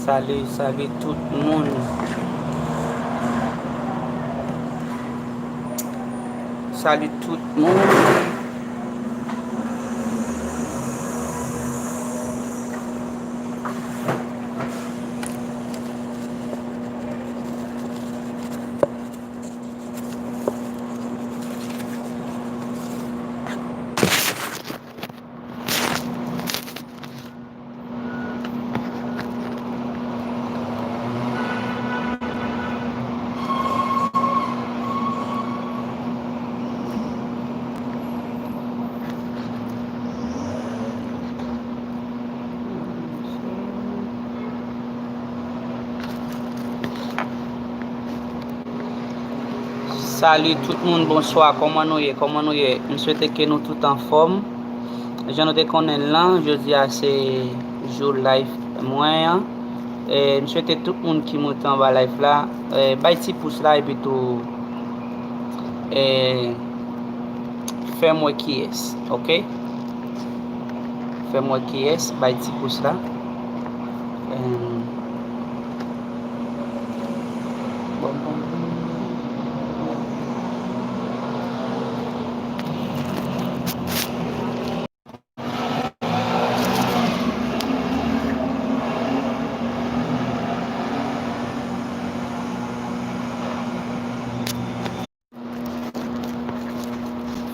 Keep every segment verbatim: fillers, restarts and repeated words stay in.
Salut, salut tout moun. Salut tout moun. Salut tout moun, bonswa, kòman nou ye? Kòman nou ye? M swete ke nou tout anfòm. Jan nou te konnen l lan, jodi a se jou live mwen an. E, m swete tout moun ki moute anba live la, e, bay ti pous la epi tou, e, fè m wè kiyès, oke? Fè m wè kiyès, bay ti pous la. Em, bon, bon, bon.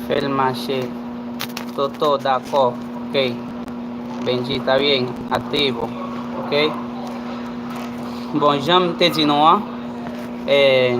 Fè l mache. Toto, dakò. Ok. Benji, está bien. Activo. Ok. Bon, jan m te di nou an, eh,